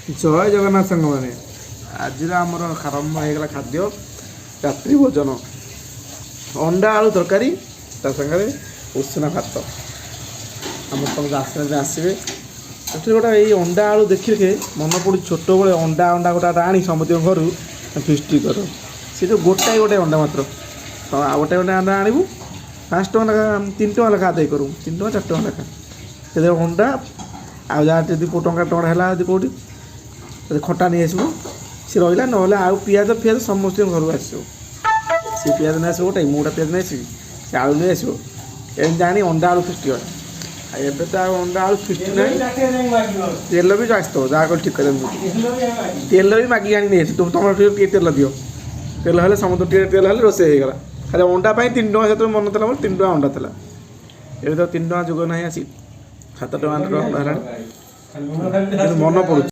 ଜୟ ଜଗନ୍ନାଥ ସାଙ୍ଗମାନେ। ଆଜିର ଆମର ଆରମ୍ଭ ହେଇଗଲା ଖାଦ୍ୟ, ରାତ୍ରି ଭୋଜନ। ଅଣ୍ଡା ଆଳୁ ତରକାରୀ, ତା ସାଙ୍ଗରେ ଉଷୁନା ଭାତ। ଆମର ସମସ୍ତେ ଆସିଲେ, ଆସିବେ। ଏଥିରେ ଗୋଟେ ଏଇ ଅଣ୍ଡା ଆଳୁ ଦେଖିଲେ ମନେ ପଡ଼ୁଛି, ଛୋଟବେଳେ ଅଣ୍ଡା ଅଣ୍ଡା ଗୋଟେ ଗୋଟେ ଆଣି ସମସ୍ତଙ୍କ ଘରୁ ଫିଷ୍ଟି କରୁ। ସେ ଯେଉଁ ଗୋଟାଏ ଗୋଟେ ଅଣ୍ଡା ମାତ୍ର, ତ ଆଉ ଗୋଟେ ଗୋଟେ ଅଣ୍ଡା ଆଣିବୁ, 5 ଟଙ୍କା ଲେଖା, 3 ଟଙ୍କା ଲେଖା ଆଦାୟ କରୁ, 3 ଟଙ୍କା 4 ଟଙ୍କା ଲେଖା। ସେଥିରେ ଅଣ୍ଡା ଆଉ ଯାହା ଯଦି ଟଙ୍କା ଟଙ୍କା ହେଲା, ଯଦି କେଉଁଠି ଯଦି ଖଟା ନେଇ ଆସିବୁ, ସେ ରହିଲା। ନହେଲେ ଆଉ ପିଆଜ ଫିଆଜ ସମସ୍ତଙ୍କ ଘରୁ ଆସିବ। ସେ ପିଆଜ ନେଇ ଆସିବ ଗୋଟେ, ମୁଁ ଗୋଟେ ପିଆଜ ନେଇ ଆସିବି, ସେ ଆଳୁ ନେଇ ଆସିବ। ଏମିତି ଆଣି ଅଣ୍ଡା ଆଳୁ ଫିଷ୍ଟି ହୁଏ। ଆଉ ଏବେ ତ ଆଉ ଅଣ୍ଡା ଆଳୁ ଫିଷ୍ଟି ନାହିଁ। ତେଲ ବି ଆସିଥିବ, ଯାହା କହିଲେ ଠିକ୍ କଥା। ତେଲ ବି ମାଗିକି ଆଣି ନେଇ ଆସିବ। ତମର ଟିକେ ଟିକେ ତେଲ ଦିଅ। ତେଲ ହେଲେ ସମସ୍ତ ଟିକେ ତେଲ ହେଲେ ରୋଷେଇ ହେଇଗଲା। ଖାଲି ଅଣ୍ଡା ପାଇଁ 3 ଟଙ୍କା ସେତେବେଳେ ମନେ ଥିଲା ମୋର, 3 ଟଙ୍କା ଅଣ୍ଡା ଥିଲା। ଏବେ ତ 3 ଟଙ୍କା ଯୁଗ ନାହିଁ, ଆସି 7 ଟଙ୍କା 8 ଟଙ୍କା ଅଣ୍ଡା ହେଲାଣି। କିନ୍ତୁ ମନେ ପଡ଼ୁଛି।